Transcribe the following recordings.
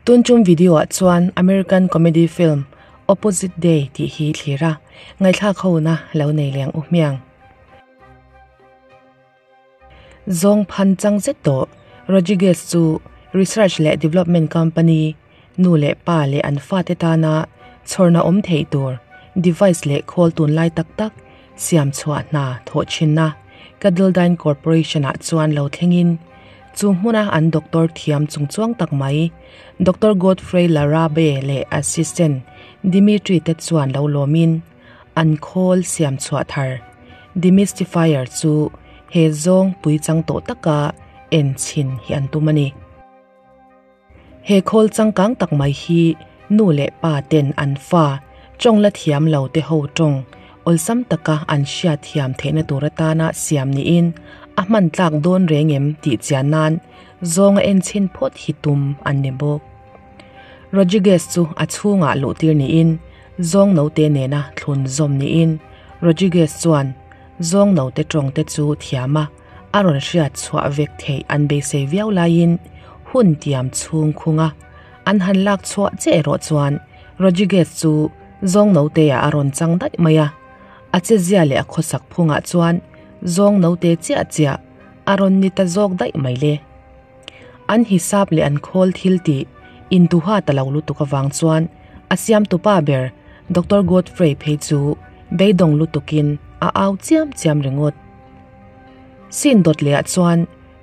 Tun tum video ah chuan American comedy film Opposite Day tih hi thlir a, ngaihthlak ho na lo nei leng u hmiang. Zawng phan chang zet tawh Rodriguez chu Research leh Development Company nu leh pa leh an fate tana chhawrna awm theih tur device leh khawl tunlai tak tak siam chhuah hna thawh thinna Cadledine Corporation ah chuan lo thlengin chu hmuna an doctor thiam chungchuang tak mai Doctor Godfrey Larabe leh assistant Dimitri te chuan lo lawmin an khawl siam chhuah thar Demystifier chu he zawng pui chang tawh taka en chhin hi an tum a ni. He khawl changkang tak mai hi nu leh pa ten an fa tawng la thiam lo te ho tawng awlsam taka an hriat thiam theihna tur atana siam niin a hman tlak dawn reng em tih chian nan zawnga en chhin phawt hi tum an ni bawk. Rodriguez chu a chhungah luh tir niin zawng note nena thlun zawm niin Rodriguez chuan zawng note tawng te chu thiam a, A rawn hriat chhuah vek theih an beisei viau laiin hun tiam chhung khunga an han lak chhuah che erawh chuan Rodriguez chu zawng note ah a rawn chang daih mai a, a chezia leh a khawsak phungah chuan zawng note chiah chiah a rawn ni ta zawk daih mai le. An hisap leh an khawl thil tih intuha ta lo lutuk avang chuan a siamtupa ber Doctor Godfrey phei chu beidawng lutukin a au chiam chiam ringawt. Scene dawt leh ah chuan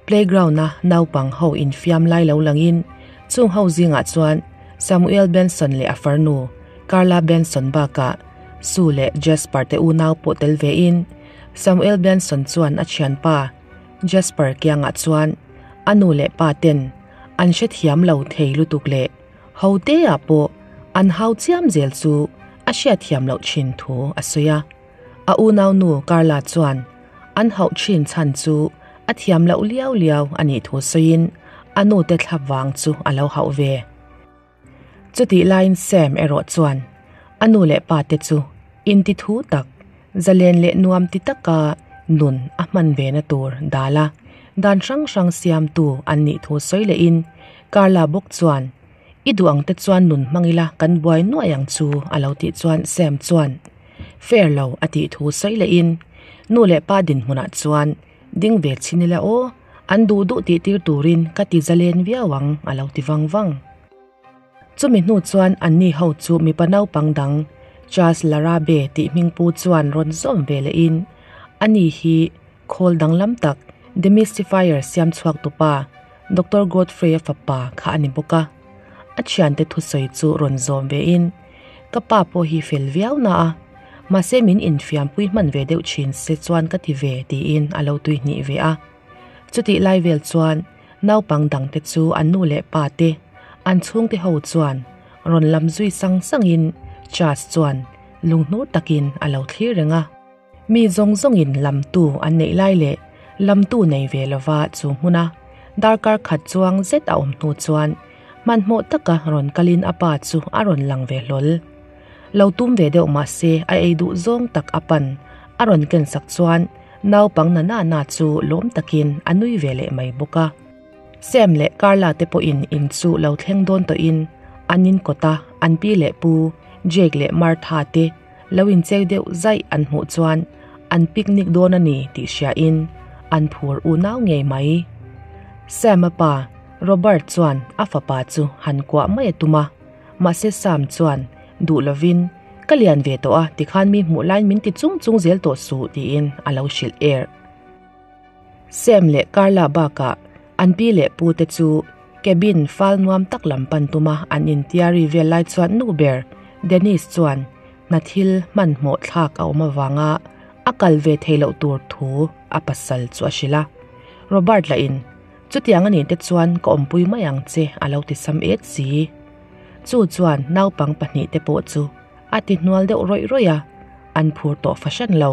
playground a naupang ho infiam lai lo langin chung ho zingah chuan Samuel Benson leh a farnu Carla Benson bakah Sue leh Jasper te unau pawh tel ve in Samuel Benson chuan a thianpa Jasper kiangah chuan a nu leh pa ten an hrethiam lo thei lutuk leh ho te ah pawh an hau chiam zel chu a hriatthiam loh thin thu a sawi a. A unaunu Carla chuan an hauh thin chhan chu a thiam loh liau liau a nih thu sawiin a nute thlap vang chu a lo hauh ve. Chutih laiin Sam erawh chuan a nu leh pa te chu inti thu tak, zalen leh nuam ti taka nun a hman ve na tur dal a, dan hrang hrang siamtu an nih thu sawi lehin Carla bawk chuan I duh ang te chuan nun hmang ila kan buai nuai ang chu a lo tih chuan Sam chuan Fair lo a tih thu sawi lehin nu leh pa dinhmunah chuan ding ve chhin ila aw, an duh duh tih tir turin ka ti zalen viau ang a lo ti vang vang. Chumi hnu chuan anni ho chu mipa naupang dang Charles Larabe tih hmingpu chuan rawn zawm ve lehin ani hi khawl danglam tak Demystifier siam chhuak tupa Doctor Godfrey-a fapa kha a ni bawk a, a thiante thusawi chu rawn zawm vein, Ka pa pawh hi fel viau na a, mahse min infiampui hman ve deuh thin se chuan ka ti ve tiin a lo tuihnih ve a. Chutih lai vel chuan naupang dangte chu an nu leh pa te, an chhungte ho chuan rawn lam zui sang sangin Charles chuan lunghnur takin a lo thlir reng a. Mi zawng zawngin lamtu an neih lai leh lamtu nei ve lova chu hmuna darkar khat chuang zet a awm hnu chuan hmanhmawh taka rawn kalin a pa chu a rawn lang ve hlawl. Lo tum ve deuh mah se a ei duh zawng tak a pan a rawn kensak chuan naupang na na na chu lawm takin a nui ve leh mai bawk a. Sam leh Carla te pawhin in chu lo thleng dawn tawhin an in kawta an pi leh pu Jake leh Martha te Lo inchei deuh zaih an hmuh chuan an picnic dawn a ni tih hriain an phur unau ngei mai. Sam-a pa Robert chuan a fapa chu han kuah mai a tum a, mahse Sam chuan duh lovin, Ka lian ve tawh a, tikhan mi hmuh laiin min ti chung chung zel tawh suh tiin a lo hrilh er. Sam leh Carla bakah an pi leh pu te chu cabin fal nuam tak lam pan tuma an intiari vel lai chuan nu ber Denise chuan hna thil hmanhmawh thlak a awm avanga a kal ve thei loh tur thu a pasal chu a hrilh a. Robert lahin, Chutiang a nih te chuan ka awmpui mai ang che a lo ti sam et si. Chu chuan naupang pahnihte pawh chu a ti hnual deuh rawih rawih a, an phur tawh fahran lo.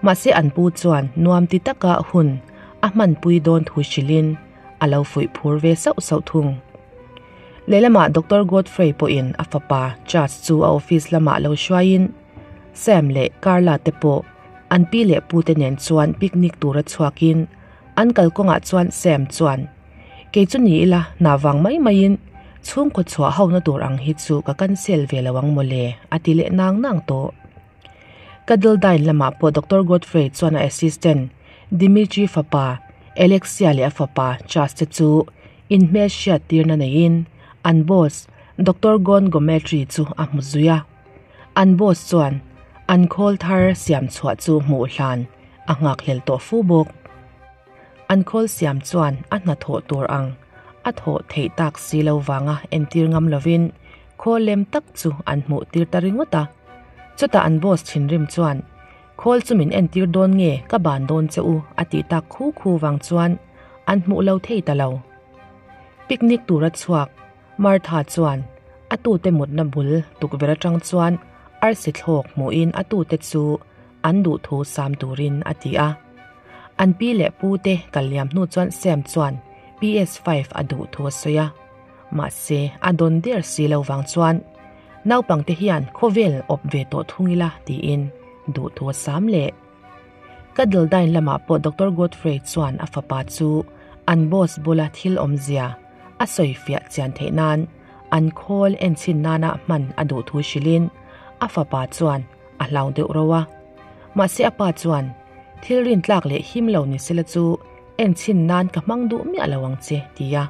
Mahse an pu chuan nuam ti taka hun a hmanpui dawn thu hrilhin a lo fuih phur ve sauh sauh thung. Lehlamah Doctor Godfrey pawhin a fapa Charles chu a office lamah lo hruaiin Sam leh Carla te pawh an pi leh pu te nen chuan picnic tura chhuakin an kalkawngah chuan Sam chuan, Kei chu ni ila hna vang mai maiin Chhungkaw chhuah ho na tur ang hi chu ka cancel ve lo ang mawle a ti leh nang nang tawh. Ka dildine lamah pawh Doctor Godfrey chuan a assistant Dimitri fapa Alexia leh a fapa Chas te chu inhmelhriat tirna neiin an boss Doctor Gon Gometri chu a hmu zui a. An boss chuan an khawl thar siam chhuah chu hmuh hlan a nghakhlel tawh fu bawk. An khawl siam chuan a hnathawh tur ang a thawh theih tak si lo vanga entir ngam lovin khawl lem tak chu an hmuh tir ta ringawt a. Chutah an boss thinrim chuan, Khawl chu min entir dawn nge ka ban dawn che u a tih tak khu khu vang chuan an hmuh lo thei ta lo. Picnic tura chhuak Martha chuan a tute mutna bul tukverh atang chuan arsi thlawk hmuhin a tute chu an duhthu sam turin a ti a. An pi leh pu te kal liam hnu chuan Sam chuan PS five a duh thu a sawi a. Mahse, a dawn der si lo vang chuan naupangte hian khawvel awp ve tawh thung ila tiin duh thu a sam leh. Cuddledine lamah pawh Doctor Godfrey chuan a fapa chu an boss bula thil awmzia a sawi fiah chian theih nan an khawl enchhin nana hman a duh thu hrilhin a fapa chuan a hlau deuh ro a. Mahse a pa chuan thil rintlak leh him lo ni sela chu enchhin nan ka hmang duh miah lo ang che tia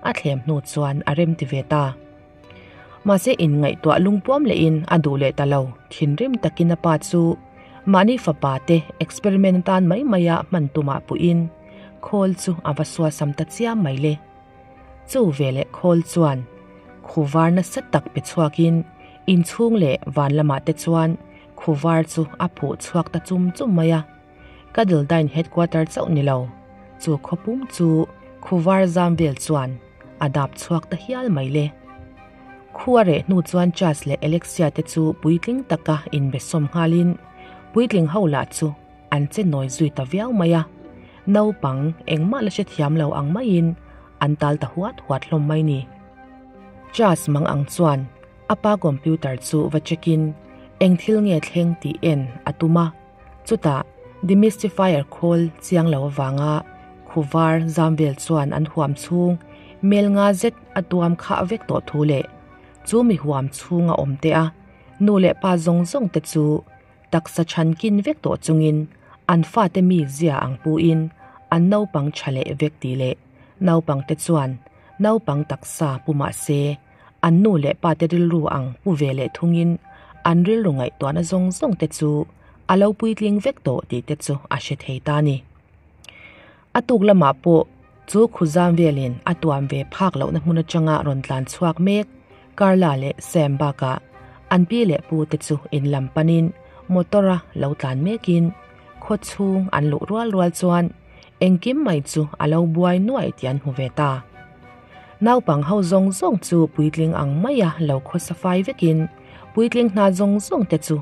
a thlem hnu chuan a rem ti ve ta. Mahse inngaihtuah lungpuam lehin a duh leh ta lo, thinrim takin a pa chu mahni fapa te experiment atan mai maia hman tumah puhin khawl chu a va suasam ta chiam mai le. Chu veleh khawl chuan khuvar nasa tak pe chhuakin inchhung leh van lamah te chuan khuvar chu a phuh chhuak ta chum chum mai a. Cuddledine headquarter chauh ni lo, chu khawpum chu khuvar zam vel chuan a dap chhuak ta hial mai le. Khu a reh hnu chuan Chas leh Alexia te chu puitling taka inbe sawm nghalin puitling ho lah chu an che nawi zui ta viau mai a, naupang engmah la hrethiam lo ang maiin an tal ta huat huat hlawm mai ni. Chas mang ang chuan a pa computer chu va check in eng thil nge thleng tih en a tum a, chutah demystifier khawl chiang lo avanga khuvar zam vel chuan an huam chhung mel nga zet a tuam khah vek tawh thu leh chu mi huam chhunga awm te a nu leh pa zawng zawng te chu Taksa chhan kin vek tawh chungin an fate mi zia ang puin an naupang tha leh vek tih leh naupangte chuan naupang taksa pu mah se an nu leh pate rilru ang pu ve leh thungin an rilru ngaihtuahna zawng zawng te chu a lo puitling vek tawh tih te chu a hre thei ta a ni. A tuk lamah pawh chu khuzam velin a tuam ve phak lohna hmun atanga rawn tlan chhuak mek Carla leh Sam bakah an pi leh pu te chu in lam panin motor-a lo tlan mekin khaw chhung an luh rual rual chuan engkim mai chu a lo buai nuaih tih an hmu ve ta. Naupang ho zawng zawng chu puitling ang maia lo khawsa fai vekin puitling hna zawng zawng te chu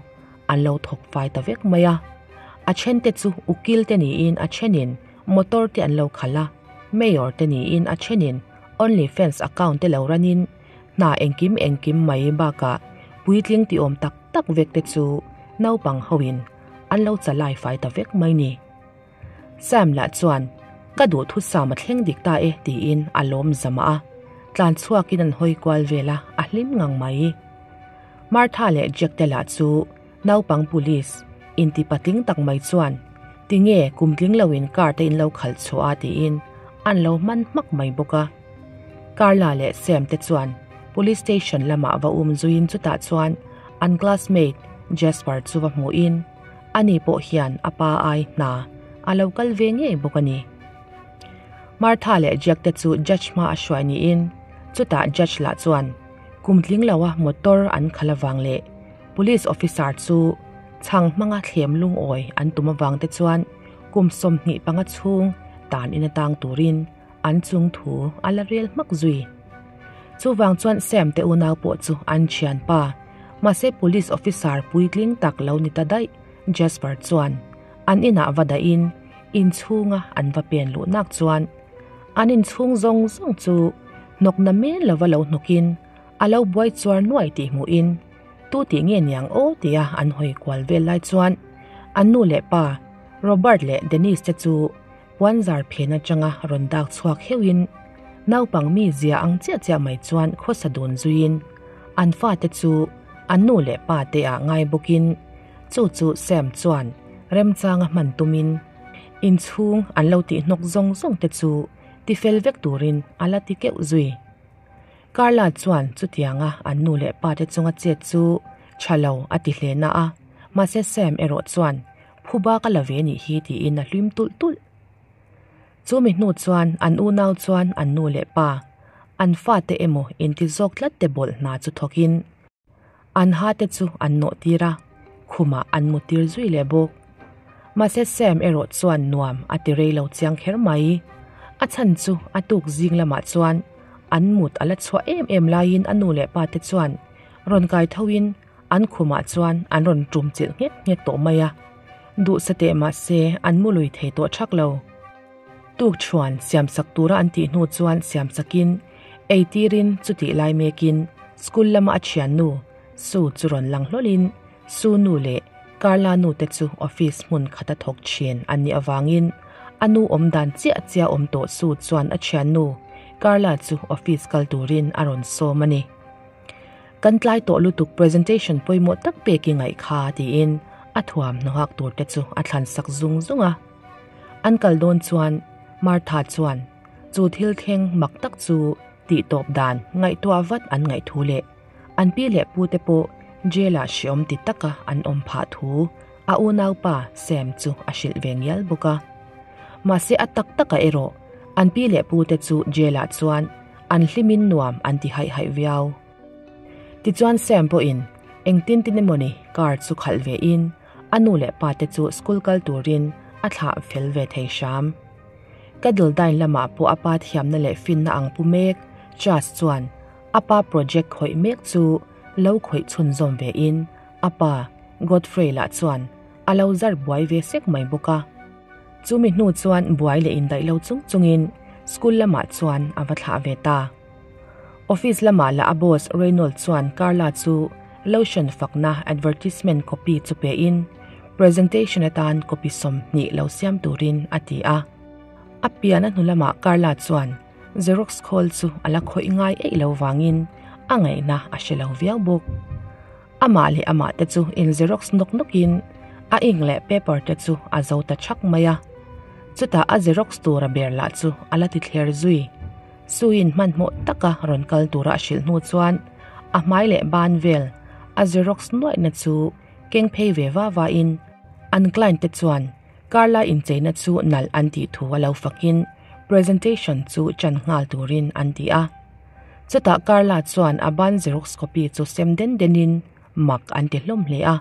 an lo thawk fai ta vek mai a. A then te chu ukil te niin a thenin motor te an lo khalh a, mayor te niin a thenin only fans account te lo ranin hna engkim engkim mai bakah puitling ti awm tak tak vek te chu naupang hoin an lo chalai fai ta vek mai ni. Sam lah chuan ka duhthusam a thleng dik ta e tiin a lawm zam a, tlan chhuakin an hawi kual vel a, a hlim ngang mai. Martha leh Jack te lah chu naupang police inti patling tak mai chuan tinge kum tling loin car te in lo khalh chhuah a tiin an lo hman hmak mai bawk a. Carla leh Sam te chuan police station lamah va um zuiin chutah chuan an classmate Jasper chu va hmuhin ani pawh hian a pa ai hna a lo kal ve ngei bawk a ni. Martha leh Jack te chu judge hma a hruai niin chutah judge lah chuan Kum tling loa motor an khalh avang leh police officer chu chhang hmanga thlem lungawi an tum avang te chuan kum 25 chhung tan in atang turin an chung thu a la rel hmak zui. Chuvang chuan Sam te unau pawh chu an thianpa, mahse police officer puitling tak lo ni ta daih Jasper chuan an inah va dahin inchhunga an va pen luh nak chuan An inchhung zawng zawng chu hnawkna men lova lo hnawkin a lo buai chuar nuai tih hmuhin tu tih nge niang aw tia an hawi kual vel lai chuan an nu leh pa Robert leh Denise te chu puanzar phen atanga rawn dak chhuak heuhin Naupang mi zia ang chiah chiah mai chuan khawsa dun zuiin an fate chu an nu leh pa te ah ngai bawkin chu chu Sam chuan remchanga hman tumin inchhung an lo tih hnawk zawng zawng te chu tifel vek turin a la ti keuh zui. Carla chuan chutianga an nu leh pa te chunga chet chu tha lo a ti hle na a, mahse Sam erawh chuan phuba ka la ve nih hi tiin a hlim tulh tulh. Chu mi hnu chuan an unau chuan an nu leh pa, an fate emaw inti zawk tlat te bawlh hna chu thawkin an ha te chu an nawh tir a, khumah an mu tir zui leh bawk. Mahse Sam erawh chuan nuam a ti rei lo chiang kher mai. A chhan chu a tuk zing lamah chuan an mut a la chhuah em em laiin a nu leh pa te chuan rawn kai thoin an khumah chuan an rawn tum chilh nghet nghet tawh mai a. Duh sa teh mahse an mu lui thei tawh thak lo. Tuk chuan siam sak tura an tih hnu chuan siam sakin ei tirin chutih lai mekin school lama a thian nu Sue chu rawn lang hlawlin Sue nu leh Carla nu te chu office hmun khata thawk thin an nih avangin a nu awm dan chiah chiah awm tawh Sue chuan a thian nu Carla chu office kal turin a rawn sawm a ni. Kan tlai tawh lutuk presentation pawimawh tak pek i ngaih kha tiin a thuam hnawhak tur te chu a thlan sak zung zung a. An kal dawn chuan Martha chuan chu thil thleng mak tak chu tih tawp dan ngaihtuah vat an ngaih thu leh an pi leh pu te pawh jail ah hreawm ti taka an awm phah thu a unaupa Sam chu a hrilh ve ngial bawk a. Mahse a tak takah erawh an pi leh pu te chu jail ah chuan an hlimin nuam an ti haih haih viau. Tichuan Sam pawhin engtin tin emawni car chu khalh ve in a nu leh pa te chu school kal turin a thlah fel ve thei hram. Ka dildine lamah pawh a pa thiamna leh finna ang pu mek Chas chuan a pa project khawih mek chu lo khawih chhunzawm ve in a pa Godfrey lah chuan a lo zar buai ve sek mai bawk a. Chumi hnu chuan buai leh indaih lo chung chungin school lamah chuan a va thlah ve ta. Office lamah lah a boss Reynold chuan Carla chu lotion fakna advertisement copy chu pe in presentation atan copy 20 lo siam turin a ti a. A pian a hnu lamah Carla chuan Xerox khawl chu a la khawih ngai eih lo vangin a ngaihna a hre lo viau bawk. Amah leh amah te chu in xerox nawk nawkin a ink leh paper te chu a zo ta thak mai a. Chutah a xerox tura ber lah chu a la ti thler zui. Suiin hmanhmawh taka rawn kal tura a hrilh hnu chuan a hmai leh ban vel a xerox nuaihna chu keng phei ve va va in an client te chuan Carla incheina chu nalh an tih thu a lo fakin presentation chu chan nghal turin an ti a. Chutah Carla chuan a ban xerox copy chu sem den denin mak an ti hlawm hle a,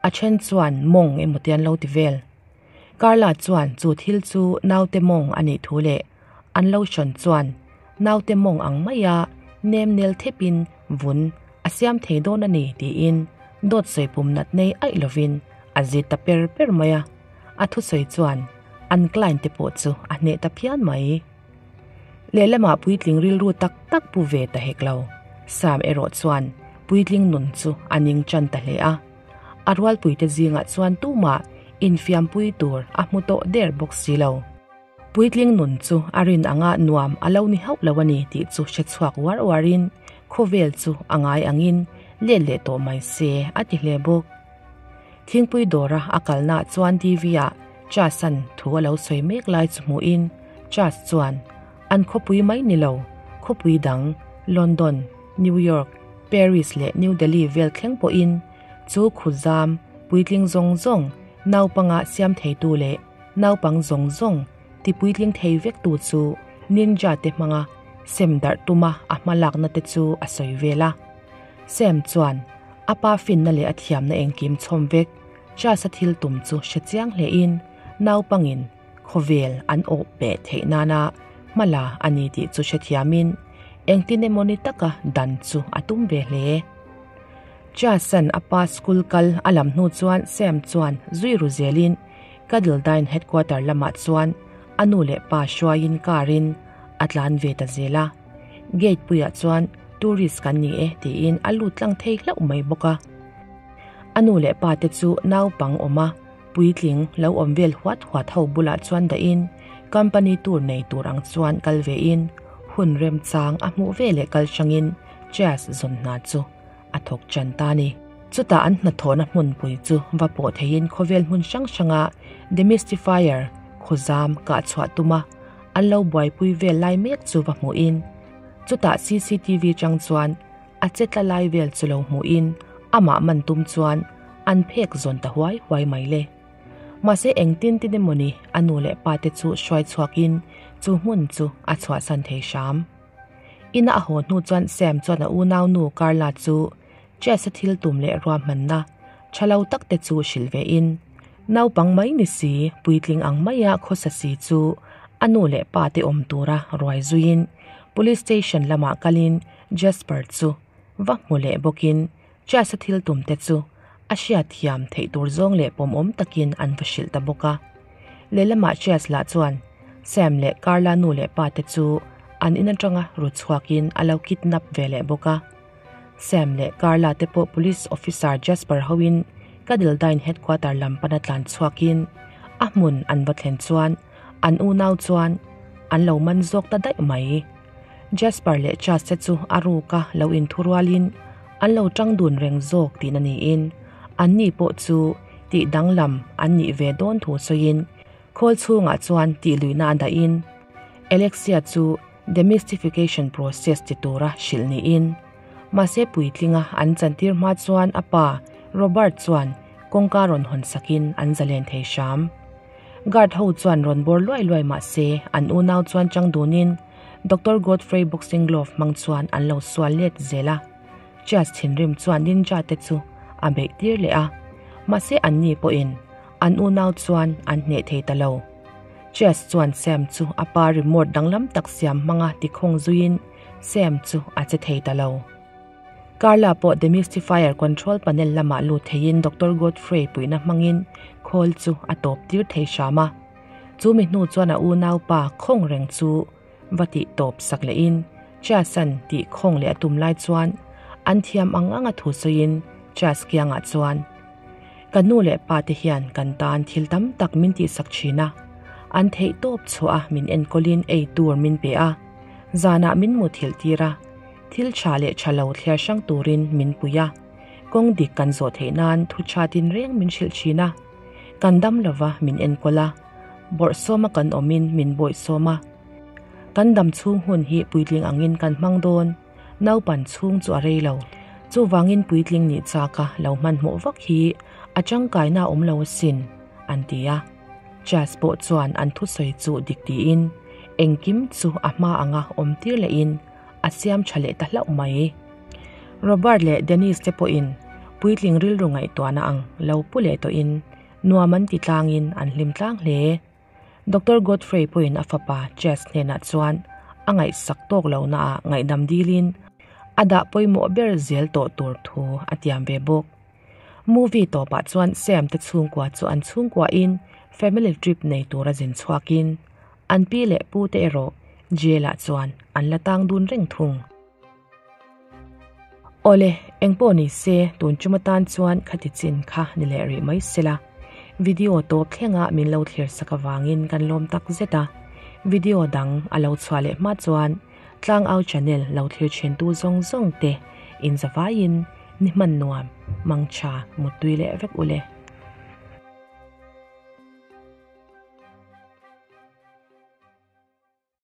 a then chuan mawng emaw te an lo ti vel. Carla chuan chu thil chu naute mawng a nih thu leh an lotion chuan naute mawng ang maia nem nel thepin vun a siam thei dawn a ni tiin dawt sawi pum nat nei aih lovin a zit ta per per mai a. A thusawi chuan an client te pawh chu a hneh ta phian mai. Lehlamah puitling rilru tak tak pu ve ta hek lo. Sam erawh chuan puitling nun chu a ning tan ta hle a. A rualpuite zingah chuan tumah infiampui tur a hmu tawh der bawk si lo. Puitling nun chu a rin anga nuam a lo ni hauh lo a ni tih chu hre chhuak uar uarin khawvel chu a ngai angin let leh tawh mai se a ti hle bawk. Thingpui dawra a kalnaah chuan TV ah Chas-a'n thu a lo sawi mek lai chu hmuhin Chas chuan an khawpui mai ni lo, khawpui dang London, New York, Paris leh New Delhi vel thleng pawhin chu khuzam puitling zawng zawng naupanga siam theitu leh naupang zawng zawng ti puitling thei vektu chu ninja te hmanga sem darh tuma a hma lakna te chu a sawi vel a. Sam chuan a pa finna leh a thiamna engkim chhawm vek Chas a thil tum chu hre chiang hlein naupangin khawvel an awh peh theih nana hmala a ni tih chu hrethiamin engtin emaw ni taka dan chu a tum ve hle. Chas-a'n a pa school kal a lam hnu chuan Sam chuan zui ru zelin Cuddledine headquarter lamah chuan a nu leh pa hruaiin car-in a tlan ve ta zel a. Gate puiah chuan tourist kan ni e tiin a lut tlang thei hlauh mai bawk a. A nu leh pa te chu naupang awm a, puitling lo awm vel huat huat ho bulah chuan dahin company tour nei tur ang chuan kal vein. Hun remchang a hmuh veleh kal hrangin Chas zawn hna chu a thawk tan ta a ni. Chutah an hnathawhna hmunpui chu va pawh theiin khawvel hmun hrang hranga Demystifier khawzam kah chhuah tuma an lo buaipui vel lai mek chu va hmuhin chutah cctv chang chuan a che tla lai vel chu lo hmuhin amah man tum chuan an phek zawn ta huai huai mai le. Mahse engtin tin emawni a nu leh pa te chu hruai chhuakin chu hmun chu a chhuahsan thei hram. Ina a haw hnu chuan Sam chuan a unau nu Carla chu Chess-a thil tum leh ruahmanna tha lo tak te chu hrilh ve in, naupang mai ni si, puitling ang maia khawsa si chu a nu leh pa te awm tura ruai zuiin Police Station lamah kalin Jasper chu va hmu leh bawkin Chess-a thil tum te chu a hriatthiam theih tur zawng leh pawmawm takin an va hrilh ta bawk a. Lehlamah Chess lah chuan Sam leh Carla nu leh pa te chu an in atanga ru chhuakin a lo kidnap ve leh bawk a. Sam leh Carla te pawh Police Officer Jasper hoin Kadildine Headquarter lam pana tlan chhuakin a hmun an va thlen chuan an unau chuan an lo man zawk ta daih mai. Jasper leh Chas te chu a ruka lo inthurualin an lo tang dun reng zawk tihna niin anni pawh chu tih danglam an nih ve dawn thu sawiin khawl chhungah chuan tih luihna a dahin Alexia chu demystification process ti tura hrilh niin mahse puitlinga an chantir hma chuan a pa Robert chuan kawngka rawn hawn sakin an zalen thei hram. Guard ho chuan rawn bawr luai luai mah se an unau chuan chang dunin Doctor Godfrey boxing glove hmang chuan an lo sual let zel a. Chas thinrim chuan ninja te chu a beih tir leh a, mahse anni pawhin an unau chuan an hneh thei ta lo. Chas chuan Sam chu a pa remote danglam tak siam hmanga tikhawng zuiin Sam chu a che thei ta lo. Carla pawh Demystifier control panel lamah lut theiin Doctor Godfrey puihna hmangin khawl chu a tawp tir thei hram a. Chu mi hnu chuan a unaupa khawng reng chu va tih tawp sak lehin Chas-a'n tih khawng leh a tum lai chuan an thiam ang ang a thu sawiin Chas kiangah chuan, Ka nu leh pa te hian kan tan thil tam tak min tihsak thin a, an theih tawp chhuah a min enkawlin ei tur min pe a, zanah min muthilh tir a, thil tha leh tha lo thliar hrang turin min pui a, kawng dik kan zawh theih nan thu tha tinreng min hrilh thin a, kan dam lova min enkawl a, bawrhsawma kan awmin min bawihsawm a. Kan dam chhung hun hi puitling angin kan hmang dawn, naupan chhung chu a rei lo. Chuvangin puitling nih chaka lo hmanhmawh vak hi a tangkaina a awm lo asin, an ti a. Chas pawh chuan an thusawi chu dik tiin engkim chu a hma anga awm tir lehin a siam tha leh ta hlauh mai. Robert leh Dennis te pawhin puitling rilru ngaihtuahna ang lo pu leh tawhin nuam an ti tlangin an hlim tlang hle. Doctor Godfrey pawhin a fapa Chas hnenah chuan a ngaihsak tawk lohna ah ngaihdam dilin a dah pawimawh ber zel tawh tur thu a tiam ve bawk. Movie tawpah chuan Sam te chhungkua chu an chhungkuain family trip nei tura zin chhuakin an pi leh pu te erawh jail ah chuan an la tang dun reng thung. Awle, engpawh ni se tun tum atan chuan khati chin kha ni leh rih mai sela. Video tawp thlenga min lo thlir sak avangin kan lawm tak zet a. Video dang a lo chhuah leh hma chuan Tlangau channel lo thlir thintu zawng zawng te inzavaiin ni hman nuam, mangtha, muttui leh vek ule.